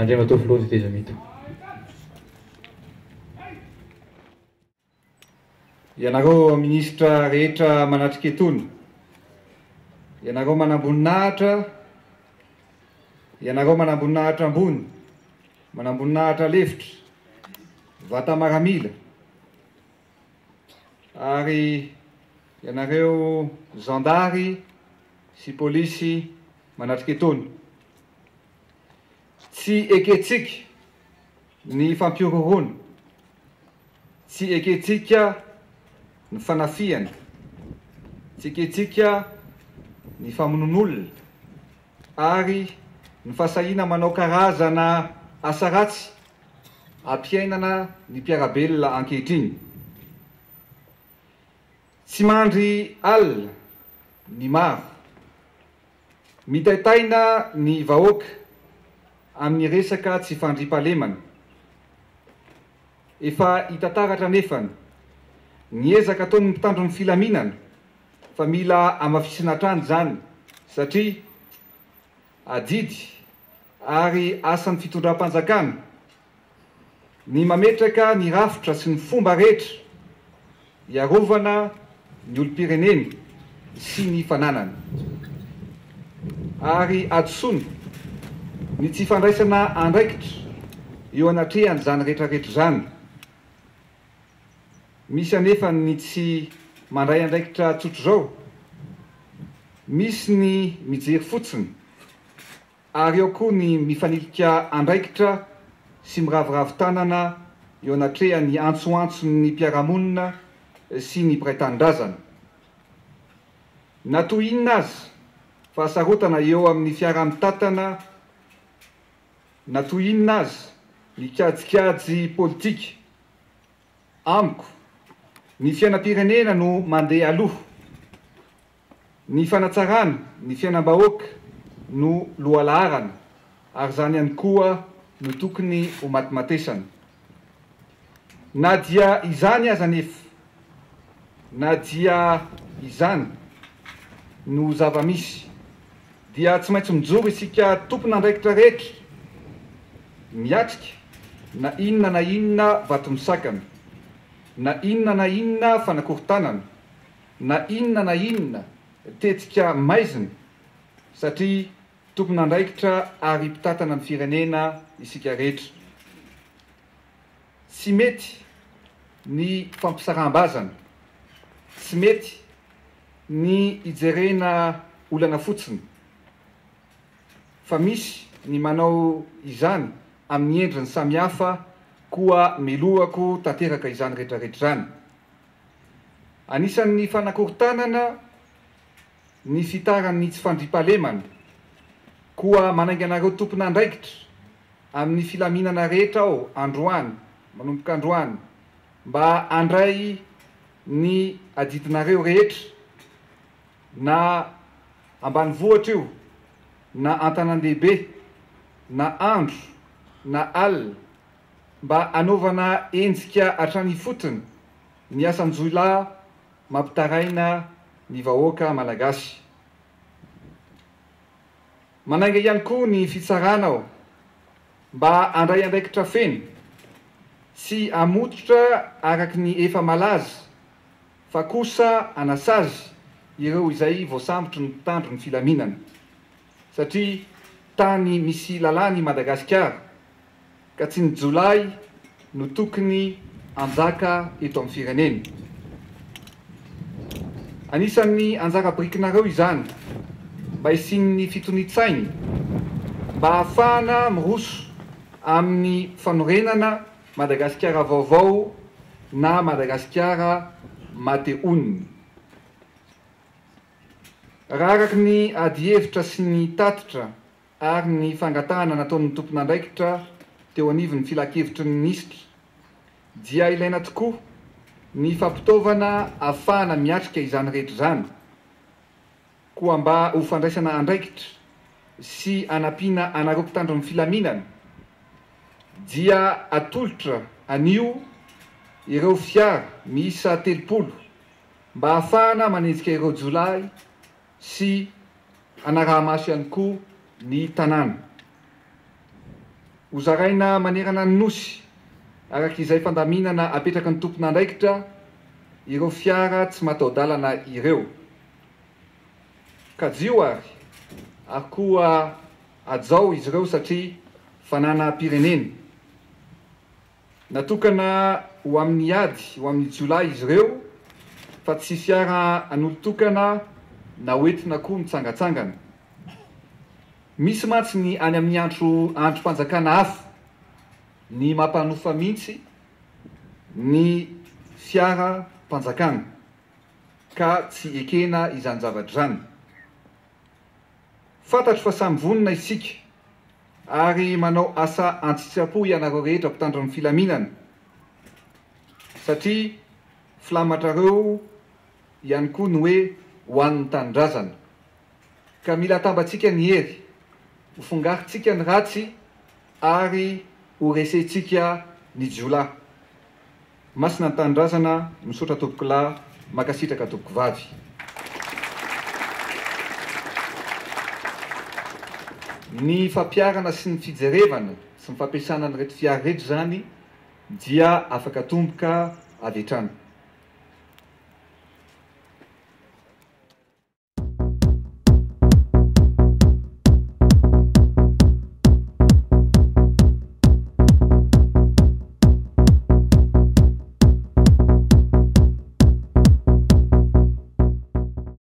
Andriamatoa Filoha Tetezamita. Ianareo minisitra rehetra manatrika etona, ianareo manamboninahitra, ianareo manamboninahitra ambony, manamboninahitra lefitra, vata maramila, ary ianareo zandary sy polisy manatrika etona. Tsy ekentsika ny fampihorohoroana, tsy ekentsika ny fanafihana, tsy ekentsika ny famonoan'olona ary ny fahasahiana manao karazana asa ratsy ampiainana ny mpiara-belona ankehitriny. Tsy mandry alina ny maro. Mitaitaina ny vahoaka amin'ny resaka tsy fandriampahalemana. Efa hita taratra anefa ny ezaka ataon'ny mpitandro ny filaminana fa mila hamafisina hatrany izany satria adidy ary asan'ny fitondram-panjakana ny mametraka ny rafitra sy ny fomba rehetra hiarovana ny olom-pireneny sy ny fananany. Ary hadisoana ny tsy fandraisana andraikitra eo anatrehan'izany rehetrarehetra izany. Misy anefa ny tsy mandray andraikitra tsotr'izao, misy ny mijery fotsiny. Ary eo koa ny mifanilika andraikitra sy miraviravy tanana eo anatrehan'ny antsoantson'ny mpiara-monina sy ny mpiray tanindrazana. Na toy inona aza fahasarotana eo amin'ny fiaraha-mitatana, na toy inona aza ny kajikajy politika, amiko, ny fiainam-pirenena no mandeha aloha. Ny fanatsarana ny fiainam-bahoaka no lohalaharana ary izany ihany koa no tokony ho matimatesana. Na dia izany aza anefa, na dia izany no zava-misy, dia tsy maintsy mijoro isika tompon'andraikitra rehetra miatrika na inona na inona vatomisakana, na inona na inona fanakorontanana, na inona na inona tetika maizina satria tompon'andraikitra ary mpitantana ny firenena isika rehetra. Tsy mety ny fampisaraham-bazana, tsy mety ny hijerena olana fotsiny fa misy ny manao izany amin'ny endriny samihafa koa melohako tanteraka izany rehetrarehetra izany. Anisan'ny fanakorontanana ny fitaran'ny tsy fandriampahalemana, koa manainga anareo tompon'andraikitra amin'ny filaminana rehetra aho androany, manomboka androany, mba handray ny adidinareo rehetra, na ambanivohitra io, na an-tanàn-dehibe, na andro, na alina, mba hanaovana henjika hatrany ifotony ny asan-jiolahy mampitaraina ny vahoaka Malagasy. Manainga ihany koa ny fitsarana aho mba handray andraikitra feno, tsy hamototra araka ny efa malaza fa kosa hanasazy ireo izay voasambotry ny mpitandro ny filaminana satria tany misy lalàna i Madagasikara ka tsy ny jiolahy no tokony hanjaka eto amin'ny firenena. Anisan'ny anjara birikinareo izany mba hisian'ny fitonian-tsaina mba hahafahana miroso amin'ny fanorenana Madagasikara vaovao na Madagasikara matehonina. Raha araka ny adihevitra sy ny tatitra ary ny fangatahana nataon'ny tompon'andraikitra teo anivon'ny Filankevitry ny Minisitra dia ilaina tokoa ny fampitaovana ahafahana miatrika izany rehetra izany koa mba ho fandraisana andraikitra sy hanampiana anareo mpitandro ny filaminana dia atolotra anio ireo fiara miisa 30 mba ahafahana manenjika ireo jiolahy sy hanaraha-maso ihany koa ny tanàna. Hozaraina manerana ny Nosy, araka izay fandaminana apetraky ny tompon'andraikitra, ireo fiara tsy mataho-dalana ireo. Kajio ary, ary koa hajao izy ireo satria fananam-pirenena. Natokana ho amin'ny ady ho amin'ny jiolahy izy ireo fa tsy fiara an'olon-tokana na hoentina koa mitsangantsangana. Misy mantsy ny any amin'ny andro andrim-panjakana hafa ny mampanofa mihitsy ny fiaram-panjakana ka tsy ekena izany zavatra izany. Fantatro fa samy vonona isika ary manao asa an-tsitrapo ianareo rehetra mpitandro ny filaminana satria filamatrareo ihany koa ny hoe ho an'ny tanindrazana. Ka mila atambatsika ny hery, ho fongarintsika ny ratsy ary ho resentsika ny jiolahy. Masina ny tanindrazana, misaotra tompokolahy, mankasitraka tompokovavy. Ny fampiharana sy ny fijerevana sy ny fampiasana an'ireto fiara ireto izany dia afaka atomboka avy hatrany.